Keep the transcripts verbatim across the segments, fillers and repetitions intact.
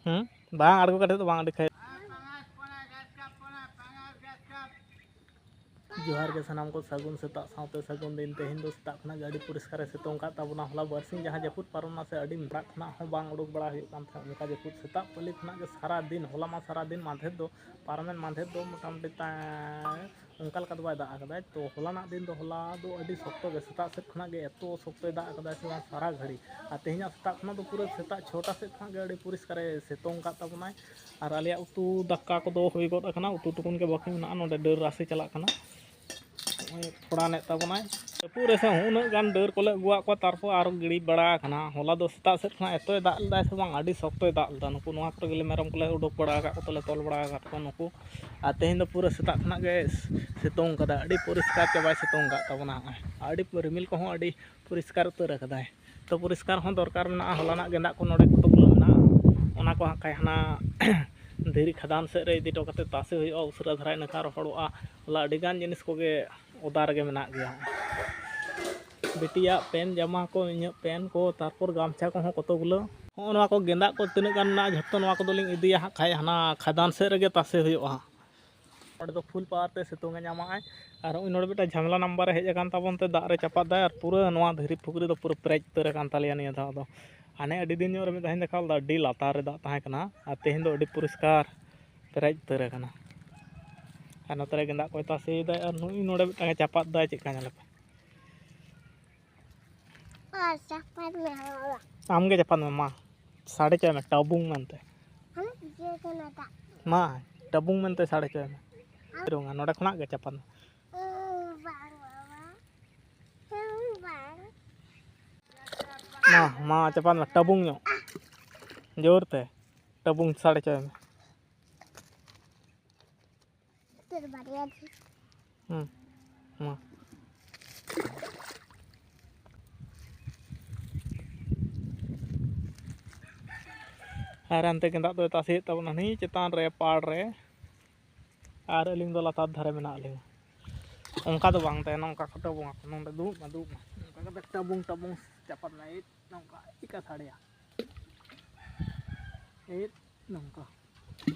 ᱦᱩᱸ? ᱵᱟᱝ, ᱟᱬᱜᱚ ᱠᱟᱛᱮ ᱫᱚ ᱵᱟᱝ, ᱟᱹᱰᱤ ᱠᱷᱟᱡ᱾ ᱡᱚᱦᱟᱨ ᱜᱮ ᱥᱟᱱᱟᱢ ᱠᱚ, ᱥᱟᱹᱜᱩᱱ ᱥᱮᱛᱟᱜ ᱥᱟᱶᱛᱮ ᱥᱟᱹᱜᱩᱱ ᱫᱤᱱ᱾ ᱛᱮᱦᱮᱧ ᱫᱚ ᱥᱮᱛᱟᱜ ᱠᱷᱚᱱᱟᱜ ᱜᱮ ᱟᱹᱰᱤ ᱯᱚᱨᱤᱥᱠᱟᱨᱮ ᱥᱤᱛᱩᱝ ᱟᱠᱟᱫ ᱛᱟᱵᱚᱱᱟ᱾ ᱦᱚᱞᱟ ᱵᱟᱨᱥᱤᱧ ᱡᱟᱦᱟᱸ ᱡᱟᱹᱯᱩᱫ ᱯᱟᱨᱚᱢᱱᱟ ᱥᱮ, ᱟᱹᱰᱤ ᱚᱲᱟᱜ ᱠᱷᱚᱱᱟᱜ ᱦᱚᱸ ᱵᱟᱝ ᱩᱰᱩᱠ ᱵᱟᱲᱟ ᱦᱩᱭᱩᱜ ᱠᱟᱱ ᱛᱟᱦᱮᱸᱫ᱾ ᱚᱱᱠᱟ ᱡᱟᱹᱯᱩᱫ ᱥᱮᱛᱟᱜ ᱯᱟᱹᱞᱤ ᱠᱷᱚᱱᱟᱜ ᱜᱮ ᱥᱟᱨᱟ ᱫᱤᱱ, ᱦᱚᱞᱟ ᱢᱟ ᱥᱟᱨᱟ ᱫᱤᱱ, ᱢᱟᱫᱷᱮᱨ ᱫᱚ, ᱯᱟᱨᱚᱢᱮᱱ ᱢᱟᱫᱷᱮᱨ ᱫᱚ ᱢᱚᱴᱟᱢᱩᱴᱤ ᱛᱟ-, ᱚᱱᱠᱟ ᱞᱮᱠᱟ ᱫᱚ ᱵᱟᱭ ᱫᱟᱜ ᱟᱠᱟᱫᱟᱭ᱾ ᱛᱚ ᱦᱚᱞᱟᱱᱟᱜ ᱫᱤᱱ ᱫᱚ, ᱦᱚᱞᱟ ᱫᱚ ᱟᱹᱰᱤ ᱥᱚᱠᱛᱚ ᱜᱮ, ᱥᱮᱛᱟᱜ ᱥᱮᱫ ᱠᱷᱚᱱᱟᱜ ᱜᱮ ᱮᱛᱚ ᱥᱚᱠᱛᱚᱭ ᱫᱟᱜ ᱟᱠᱟᱫᱟᱭ ᱥᱮ ᱵᱟᱝ, ᱥᱟᱨᱟ ᱜᱷᱟᱹᱲᱤ᱾ ᱟᱨ ᱛᱮᱦᱮᱧᱟᱜ ᱥᱮᱛᱟᱜ ᱠᱷᱚᱱᱟᱜ ᱫᱚ ᱯᱩᱨᱟᱹ ᱥᱮᱛᱟᱜ ᱪᱷᱚᱴᱟ ᱥᱮᱫ ᱠᱷᱚᱱᱟᱜ ᱜᱮ ᱟᱹᱰᱤ ᱯᱚᱨᱤᱥᱠᱟᱨᱮ ᱥᱤᱛᱩᱝ ᱟᱠᱟᱫ ᱛᱟᱵᱚᱱᱟᱭ᱾ ᱟᱨ ᱟᱞᱮᱭᱟᱜ ᱩᱛᱩ ᱫᱟᱠᱟ ᱠᱚᱫᱚ ᱦᱩᱭ ᱜᱚᱫ ᱟᱠᱟᱱᱟ, ᱩᱛᱩ ᱴᱩᱠᱩᱱ ᱜᱮ ᱵᱟᱹᱠᱤ ᱢᱮᱱᱟᱜᱼᱟ᱾ ᱱᱚᱰᱮ ᱰᱟᱹᱨ ᱨᱟᱥᱮ ᱪᱟᱞᱟᱜ ᱠᱟᱱᱟ, ᱱᱚᱜᱼᱚᱭ ᱯᱷᱚᱲᱟᱱᱮᱫ ᱛᱟᱵᱚᱱᱟᱭ᱾ ᱡᱟᱹᱯᱩᱫ ᱨᱮᱥᱮ ᱩᱱᱟᱹᱜ ᱜᱟᱱ ᱰᱟᱹᱨ ᱠᱚᱞᱮ ᱟᱹᱜᱩᱣᱟᱫ ᱠᱚᱣᱟ, ᱛᱟᱨᱯᱚᱨ ᱟᱨᱚ ᱜᱤᱲᱤ ᱵᱟᱲᱟ ᱟᱠᱟᱱᱟ᱾ ᱦᱚᱞᱟ ᱫᱚ ᱥᱮᱛᱟᱜ ᱥᱮᱫ ᱠᱷᱚᱱᱟᱜ ᱮᱛᱚᱭ ᱫᱟᱜ ᱞᱮᱫᱟᱭ ᱥᱮ ᱵᱟᱝ, ᱟᱹᱰᱤ ᱥᱚᱠᱛᱚᱭ ᱫᱟᱜ ᱞᱮᱫᱟ᱾ ᱱᱩᱠᱩ ᱱᱚᱣᱟ ᱠᱚᱨᱮ ᱜᱮᱞᱮ ᱢᱮᱨᱚᱢ ᱠᱚᱞᱮ ᱩᱰᱩᱠ ᱵᱟᱲᱟ ᱟᱠᱟᱫ ᱠᱚ, ᱛᱚᱞᱮ ᱛᱚᱞ ᱵᱟᱲᱟ ᱟᱠᱟᱫ ᱠᱚᱣᱟ ᱱᱩᱠᱩ᱾ ᱟᱨ ᱛᱮᱦᱮᱧ ᱫᱚ ᱯᱩᱨᱟᱹ ᱥᱮᱛᱟᱜ ᱠᱷᱚᱱᱟᱜ ᱜᱮ ᱥᱤᱛᱩᱝ ᱠᱟᱫᱟ, ᱟᱹᱰᱤ ᱯᱚᱨᱤᱥᱠᱟᱨ ᱪᱟᱵᱟᱭ ᱥᱤᱛᱩᱝ ᱟᱠᱟᱫ ᱛᱟᱵᱚᱱᱟ᱾ ᱱᱚᱜᱼᱚᱭ ᱟᱹᱰᱤ ᱨᱤᱢᱤᱞ ᱠᱚᱦᱚᱸ ᱟᱹᱰᱤ ᱯᱚᱨᱤᱥᱠᱟᱨ ᱩᱛᱟᱹᱨ ᱟᱠᱟᱫᱟᱭ᱾ ᱛᱚ ᱯᱚᱨᱤᱥᱠᱟᱨ ᱦᱚᱸ ᱫᱚᱨᱠᱟᱨ ᱢᱮᱱᱟᱜᱼᱟ᱾ ᱦᱚᱞᱟᱱᱟᱜ ᱜᱮᱸᱫᱟᱜ ᱠᱚ ᱱᱚᱰᱮ ᱠᱚᱛᱚ ᱜᱩᱞᱟᱹ ᱢᱮᱱᱟᱜᱼᱟ, ᱚᱱᱟ ᱠᱚ ᱦᱟᱸᱜ ᱠᱷᱟᱡ ᱦᱟᱱᱟ ᱫᱷᱤᱨᱤ ᱠᱷᱟᱫᱟᱱ ᱥᱮᱫ ᱨᱮ ᱤᱫᱤ ᱦᱚᱴᱚ ᱠᱟᱛᱮ ᱛᱟᱥᱮ ᱦᱩᱭᱩᱜᱼᱟ, ᱩᱥᱟᱹᱨᱟ ᱫᱷᱟᱨᱟ, ᱤᱱᱟᱹᱠᱷᱟᱱ ᱨᱚᱦᱚᱲᱚᱜᱼᱟ᱾ ᱦᱚᱞᱟ ᱟᱹᱰᱤ ᱜᱟᱱ ᱡᱤᱱᱤᱥ ᱠᱚᱜᱮ ᱚᱫᱟ ᱨᱮᱜᱮ ᱢᱮᱱᱟᱜ ᱜᱮᱭᱟ᱾ ᱵᱤᱴᱤᱭᱟᱜ ᱯᱮᱱ ᱡᱟᱢᱟ ᱠᱚ, ᱤᱧᱟᱹᱜ ᱯᱮᱱ ᱠᱚ, ᱛᱟᱨᱯᱚᱨ ᱜᱟᱢᱪᱷᱟ ᱠᱚᱦᱚᱸ ᱠᱚᱛᱚ ᱜᱩᱞᱟᱹ᱾ ᱦᱚᱸᱜᱼᱚ ᱱᱚᱣᱟ ᱠᱚ ᱜᱮᱸᱫᱟᱜ ᱠᱚ ᱛᱤᱱᱟᱹᱜ ᱜᱟᱱ ᱢᱮᱱᱟᱜᱼᱟ, ᱡᱷᱚᱛᱚ ᱱᱚᱣᱟ ᱠᱚᱫᱚᱞᱤᱧ ᱤᱫᱤᱭᱟ ᱦᱟᱸᱜ ᱠᱷᱟᱡ ᱦᱟᱱᱟ ᱠᱷᱟᱫᱟᱱ ᱥᱮᱫ ᱨᱮᱜᱮ ᱛᱟᱥᱮ ᱦᱩᱭᱩᱜᱼᱟ ᱦᱟᱸᱜ᱾ ᱚᱸᱰᱮ ᱫᱚ full power ᱛᱮ ᱥᱤᱛᱩᱝ ᱮ ᱧᱟᱢᱟᱜᱼᱟᱭ᱾ ᱟᱨ ᱱᱚᱜᱼᱚᱭ ᱱᱚᱰᱮ ᱢᱤᱫᱴᱟᱝ ᱡᱷᱟᱢᱮᱞᱟ number ᱮ ᱦᱮᱡ ᱟᱠᱟᱱ ᱛᱟᱵᱚᱱ ᱛᱮ ᱫᱟᱜ ᱨᱮ ᱪᱟᱯᱟᱫ ᱫᱟᱭ, ᱟᱨ ᱯᱩᱨᱟᱹ ᱱᱚᱣᱟ ᱫᱷᱤᱨᱤ ᱯᱩᱠᱷᱨᱤ ᱫᱚ ᱯᱩᱨᱟᱹ ᱯᱮᱨᱮᱡ ᱩᱛᱟᱹᱨ ᱟᱠᱟᱱ ᱛᱟᱞᱮᱭᱟ ᱱᱤᱭᱟᱹ ᱫᱷᱟᱣ ᱫᱚ᱾ ᱦᱟᱱᱮ ᱟᱹᱰᱤ ᱫᱤᱱ ᱧᱚᱜ ᱨᱮ ᱢᱤᱫ ᱫᱷᱟᱣ ᱤᱧ ᱫᱮᱠᱷᱟᱣ ᱞᱮᱫᱟ, ᱟᱹᱰᱤ ᱞᱟᱛᱟᱨ ᱨᱮ ᱫᱟᱜ ᱛᱟᱦᱮᱸ ᱠᱟᱱᱟ, ᱟᱨ ᱛᱮᱦᱮᱧ ᱫᱚ ᱟᱹᱰᱤ ᱯᱚᱨᱤᱥᱠᱟᱨ ᱯᱮᱨᱮᱡ ᱩᱛᱟᱹᱨ ᱟᱠᱟᱱᱟ᱾ ᱟᱨ ᱱᱚᱛᱮ ᱨᱮ ᱜᱮᱸᱫᱟᱜ ᱠᱚᱭ ᱛᱟᱥᱮᱭᱮᱫᱟᱭ, ᱟᱨ ᱱᱩᱭ ᱱᱚᱰᱮ ᱢᱤᱫᱴᱟᱝ ᱮ ᱪᱟᱯᱟᱫ ᱫᱟᱭ, ᱪᱮᱫ ᱞᱮᱠᱟ ᱧᱮᱞ ᱟᱯᱮ? ᱟᱨ ᱪᱟᱯᱟᱫ ᱢᱮ ᱦᱚᱲ᱾ ᱟᱢ ᱜᱮ ᱪᱟᱯᱟᱫ ᱢᱮ ᱢᱟ, ᱥᱟᱰᱮ ᱦᱚᱪᱚᱭ ᱢᱮ ᱴᱟᱵᱩᱝ ᱢᱮᱱᱛᱮ᱾ ᱟᱢ ᱪᱤᱠᱟᱹ ᱠᱟᱱᱟ ᱫᱟᱜ? ᱢᱟ, ᱴᱟᱵᱩᱝ ᱢᱮᱱᱛᱮ ᱥᱟᱰᱮ ᱦᱚᱪᱚᱭ ᱢᱮ᱾ ᱟᱢ ᱨᱚᱝᱟ, ᱱᱚᱰᱮ ᱠᱷᱚᱱᱟᱜ ᱜᱮ ᱪᱟᱯᱟᱫ ᱢᱮ᱾ ᱩᱸ, ᱵᱟᱝ ᱵᱟᱵᱟ᱾ ᱩᱸ, ᱵᱟᱝ᱾ ᱢᱟ, ᱢᱟ, ᱪᱟᱯᱟᱫ ᱢᱮ, ᱴᱟᱵᱩᱝ ᱧᱚᱜ᱾ ᱡᱳᱨ ᱛᱮ ᱴᱟᱵᱩᱝ ᱥᱟᱰᱮ ᱦᱚᱪᱚᱭ ᱢᱮ᱾ ᱩᱛᱟᱹᱨ ᱵᱟᱨᱭᱟ ᱫᱷᱤ᱾ ᱦᱩᱸ, ᱢᱟ᱾ ᱟᱨ ᱦᱟᱱᱛᱮ ᱜᱮᱸᱫᱟᱜ ᱫᱚᱭ ᱛᱟᱥᱮᱭᱮᱫ ᱛᱟᱵᱚᱱᱟ ᱦᱟᱹᱱᱤ ᱪᱮᱛᱟᱱ ᱨᱮ, ᱯᱟᱲ ᱨᱮ᱾ ᱟᱨ ᱟᱹᱞᱤᱧ ᱫᱚ ᱞᱟᱛᱟᱨ ᱫᱷᱟᱨᱮ ᱢᱮᱱᱟᱜ ᱞᱤᱧᱟ᱾ ᱚᱱᱠᱟ ᱫᱚ ᱵᱟᱝ ᱛᱟᱦᱮᱱᱟ, ᱚᱱᱠᱟ ᱠᱟᱛᱮ ᱵᱚᱱ, ᱱᱚᱰᱮ ᱫᱩᱲᱩᱵ ᱢᱮ, ᱫᱩᱲᱩᱵ ᱢᱮ᱾ ᱚᱱᱠᱟ ᱠᱟᱛᱮ ᱴᱟᱵᱩᱝ, ᱴᱟᱵᱩᱝ ᱪᱟᱯᱟᱫ ᱢᱮ, ᱮᱭ ᱱᱚᱝᱠᱟ ᱪᱤᱠᱟ ᱥᱟᱰᱮᱭᱟ᱾ ᱮᱫ ᱱᱚᱝᱠᱟ᱾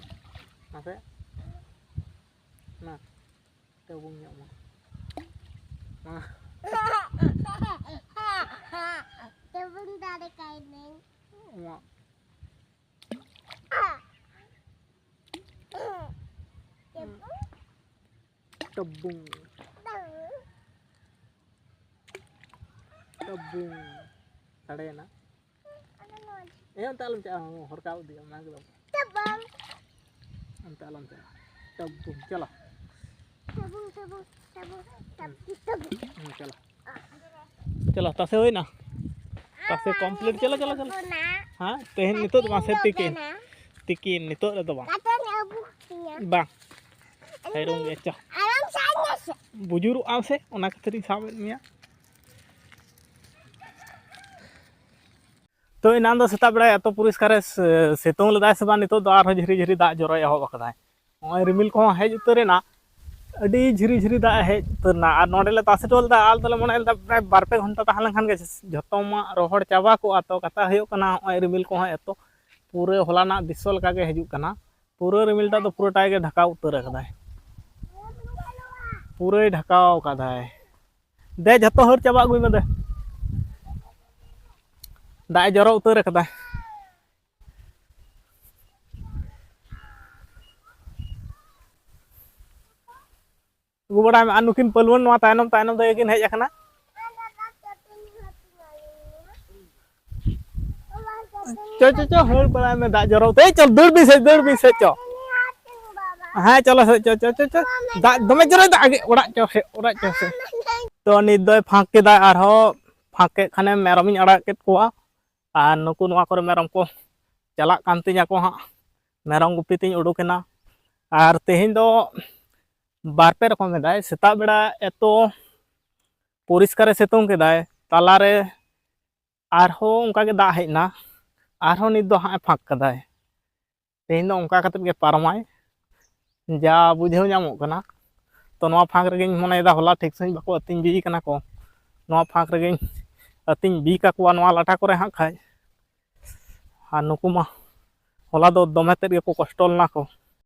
ᱢᱟᱥᱮ᱾ ᱢᱟ᱾ ᱛᱟᱹᱵᱩᱝ ᱧᱚᱜ ᱢᱟ᱾ ᱢᱟ᱾ ᱛᱟᱹᱵᱩᱝ ᱫᱟᱨᱮ ᱠᱟᱭᱱᱟᱹᱧ᱾ ᱢᱟ᱾ ᱛᱟᱹᱵᱩᱝ᱾ ᱛᱟᱹᱵᱩᱝ᱾ ᱛᱟᱹᱵᱩᱝ᱾ ᱛᱟᱹᱵᱩᱝ᱾ ᱥᱟᱰᱮᱭᱮᱱᱟ᱾ ᱮ, ᱚᱱᱛᱮ ᱟᱞᱚᱢ ᱪᱟᱞᱟᱜᱼᱟ, ᱦᱚᱨ ᱠᱟᱜ ᱤᱫᱤᱭᱟ, ᱚᱱᱟ ᱜᱮ ᱵᱟᱵᱟ᱾ ᱛᱟᱹᱵᱩᱝ᱾ ᱚᱱᱛᱮ ᱟᱞᱚᱢ ᱪᱟᱞᱟᱜᱼᱟ᱾ ᱛᱟᱹᱵᱩᱝ, ᱪᱟᱞᱟᱜ᱾ ᱛᱟᱹᱵᱩᱝ, ᱛᱟᱹᱵᱩᱝ, ᱛᱟᱹᱵᱩᱝ, ᱛᱟᱹᱵᱩᱝ᱾ ᱦᱩᱸ, ᱪᱟᱞᱟᱜ᱾ ᱪᱚᱞᱚ, ᱛᱟᱥᱮ ᱦᱩᱭᱱᱟ? ᱛᱟᱥᱮ complete, ᱪᱚᱞᱚ, ᱪᱚᱞᱚ, ᱪᱚᱞᱚ᱾ ᱦᱮᱸ, ᱛᱮᱦᱮᱧ ᱱᱤᱛᱚᱜ ᱫᱚ ᱵᱟᱝ, ᱥᱮ ᱛᱤᱠᱤᱱ? ᱛᱤᱠᱤᱱ, ᱱᱤᱛᱚᱜ ᱨᱮᱫᱚ ᱵᱟᱝ᱾ ᱵᱟᱝ᱾ ᱦᱮᱨᱩᱝ ᱜᱮ, ᱪᱚ᱾ ᱵᱩᱡᱩᱨᱚᱜ ᱟᱢ ᱥᱮ, ᱚᱱᱟ ᱠᱷᱟᱹᱛᱤᱨᱤᱧ ᱥᱟᱵ ᱮᱫ ᱢᱮᱭᱟ᱾ ᱛᱚ, ᱮᱱᱟᱱ ᱫᱚ ᱥᱮᱛᱟᱜ ᱵᱮᱲᱟ ᱮᱛᱚ ᱯᱚᱨᱤᱥᱠᱟᱨᱮ ᱥᱮ-, ᱥᱤᱛᱩᱝ ᱞᱮᱫᱟᱭ ᱥᱮ ᱵᱟᱝ, ᱱᱤᱛᱚᱜ ᱫᱚ ᱟᱨᱦᱚᱸ ᱡᱷᱤᱨᱤ ᱡᱷᱤᱨᱤ ᱫᱟᱜ ᱡᱚᱨᱚᱭ ᱮᱦᱚᱵ ᱟᱠᱟᱫᱟᱭ᱾ ᱱᱚᱜᱼᱚᱭ ᱨᱤᱢᱤᱞ ᱠᱚᱦᱚᱸ ᱦᱮᱡ ᱩᱛᱟᱹᱨ ᱮᱱᱟ, ᱟᱹᱰᱤ ᱡᱷᱤᱨᱤ ᱡᱷᱤᱨᱤ ᱫᱟᱜ ᱦᱮᱡ ᱩᱛᱟᱹᱨ ᱮᱱᱟ᱾ ᱟᱨ ᱱᱚᱸᱰᱮ ᱞᱮ ᱛᱟᱥᱮ ᱦᱚᱴᱚ ᱞᱮᱫᱟ, ᱟᱞᱮ ᱫᱚᱞᱮ ᱢᱚᱱᱮ ᱞᱮᱫᱟ ᱯᱨᱟᱭ ᱵᱟᱨ ᱯᱮ ᱜᱷᱚᱱᱴᱟ ᱛᱟᱦᱮᱸ ᱞᱮᱱᱠᱷᱟᱱ ᱜᱮ ᱡᱷᱚᱛᱚᱢᱟᱜ ᱨᱚᱦᱚᱲ ᱪᱟᱵᱟ ᱠᱚᱜᱼᱟ᱾ ᱛᱚ, ᱠᱟᱛᱷᱟ ᱦᱩᱭᱩᱜ ᱠᱟᱱᱟ, ᱱᱚᱜᱼᱚᱭ ᱨᱤᱢᱤᱞ ᱠᱚᱦᱚᱸ ᱮᱛᱚ ᱯᱩᱨᱟᱹ ᱦᱚᱞᱟᱱᱟᱜ ᱫᱨᱤᱥᱥᱚ ᱞᱮᱠᱟᱜᱮ ᱦᱤᱡᱩᱜ ᱠᱟᱱᱟ᱾ ᱯᱩᱨᱟᱹ ᱨᱤᱢᱤᱞ ᱫᱟᱜ ᱫᱚ ᱯᱩᱨᱟᱹᱴᱟᱭ ᱜᱮ ᱰᱷᱟᱠᱟᱣ ᱩᱛᱟᱹᱨ ᱟᱠᱟᱫᱟᱭ, ᱯᱩᱨᱟᱹᱭ ᱰᱷᱟᱠᱟᱣ ᱟᱠᱟᱫᱟᱭ᱾ ᱫᱮ, ᱡᱷᱚᱛᱚ ᱦᱟᱹᱨ ᱪᱟᱵᱟ ᱟᱹᱜᱩᱭ ᱢᱮ ᱫᱮ᱾ ᱫᱟᱜ ᱮ ᱡᱚᱨᱚ ᱩᱛᱟᱹᱨ ᱟᱠᱟᱫᱟ᱾ ᱟᱹᱜᱩ ᱵᱟᱲᱟᱭ ᱢᱮ᱾ ᱟᱨ ᱱᱩᱠᱤᱱ ᱯᱟᱹᱞᱣᱟᱹᱱ ᱱᱚᱣᱟ ᱛᱟᱭᱱᱚᱢ ᱛᱟᱭᱱᱚᱢ ᱛᱮᱜᱮ ᱠᱤᱱ ᱦᱮᱡ ᱟᱠᱟᱱᱟ᱾ ᱪᱚ, ᱪᱚ, ᱪᱚ, ᱦᱟᱹᱨ ᱵᱟᱲᱟᱭ ᱢᱮ, ᱫᱟᱜ ᱡᱚᱨᱚ ᱛᱮ᱾ ᱪᱚ, ᱫᱟᱹᱲ ᱵᱤᱱ ᱥᱮ, ᱫᱟᱹᱲ ᱵᱤᱱ ᱥᱮ, ᱪᱚ᱾ ᱦᱮᱸ, ᱪᱚᱞᱚ ᱥᱮ, ᱪᱚ, ᱪᱚ, ᱪᱚ, ᱪᱚ᱾ ᱫᱟᱜ ᱫᱚᱢᱮ ᱡᱚᱨᱚᱭ ᱫᱟᱜ ᱜᱮ, ᱚᱲᱟᱜ ᱪᱚ ᱥᱮ, ᱚᱲᱟᱜ ᱪᱚ ᱥᱮ᱾ ᱛᱚ, ᱱᱤᱛ ᱫᱚᱭ ᱯᱷᱟᱸᱠ ᱠᱮᱫᱟ, ᱟᱨᱦᱚᱸ ᱯᱷᱟᱸᱠ ᱠᱮᱫ ᱠᱷᱟᱱᱮ ᱢᱮᱨᱚᱢᱤᱧ ᱟᱲᱟᱜ ᱠᱮᱫ ᱠᱚᱣᱟ᱾ ᱟᱨ ᱱᱩᱠᱩ ᱱᱚᱣᱟ ᱠᱚᱨᱮ ᱢᱮᱨᱚᱢ ᱠᱚ ᱪᱟᱞᱟᱜ ᱠᱟᱱ ᱛᱤᱧᱟᱹ ᱠᱚ ᱦᱟᱸᱜ, ᱢᱮᱨᱚᱢ ᱜᱩᱯᱤ ᱛᱤᱧ ᱩᱰᱩᱠ ᱮᱱᱟ᱾ ᱟᱨ ᱛᱮᱦᱮᱧ ᱫᱚ ᱵᱟᱨ ᱯᱮ ᱨᱚᱠᱚᱢ ᱮᱫᱟᱭ, ᱥᱮᱛᱟᱜ ᱵᱮᱲᱟ ᱮᱛᱚ ᱯᱚᱨᱤᱥᱠᱟᱨᱮ ᱥᱤᱛᱩᱝ ᱠᱮᱫᱟᱭ, ᱛᱟᱞᱟᱨᱮ ᱟᱨᱦᱚᱸ ᱚᱱᱠᱟᱜᱮ ᱫᱟᱜ ᱦᱮᱡ ᱮᱱᱟ, ᱟᱨᱦᱚᱸ ᱱᱤᱛ ᱫᱚ ᱦᱟᱸᱜ ᱮ ᱯᱷᱟᱸᱠ ᱠᱟᱫᱟᱭ᱾ ᱛᱮᱦᱮᱧ ᱫᱚ ᱚᱱᱠᱟ ᱠᱟᱛᱮᱫ ᱜᱮ ᱯᱟᱨᱚᱢᱟᱭ, ᱡᱟ ᱵᱩᱡᱷᱟᱹᱣ ᱧᱟᱢᱚᱜ ᱠᱟᱱᱟ᱾ ᱛᱚ, ᱱᱚᱣᱟ ᱯᱷᱟᱸᱠ ᱨᱮᱜᱮᱧ ᱢᱚᱱᱮᱭᱮᱫᱟ, ᱦᱚᱞᱟ ᱴᱷᱤᱠ ᱥᱟᱺᱦᱤᱡ ᱵᱟᱠᱚ ᱟᱹᱛᱤᱧ ᱵᱤ ᱠᱟᱱᱟ ᱠᱚ, ᱱᱚᱣᱟ ᱯᱷᱟᱸᱠ ᱨᱮᱜᱮᱧ ᱟᱹᱛᱤᱧ ᱵᱤ ᱠᱟᱠᱚᱣᱟ ᱱᱚᱣᱟ ᱞᱟᱴᱟ ᱠᱚᱨᱮ ᱦᱟᱸᱜ ᱠᱷᱟᱡ᱾ ᱟᱨ ᱱᱩᱠᱩ ᱢᱟ ᱦᱚᱞᱟ ᱫᱚ ᱫᱚᱢᱮ ᱛᱮᱫ ᱜᱮᱠᱚ ᱠᱚᱥᱴᱚ ᱞᱮᱱᱟ ᱠᱚ᱾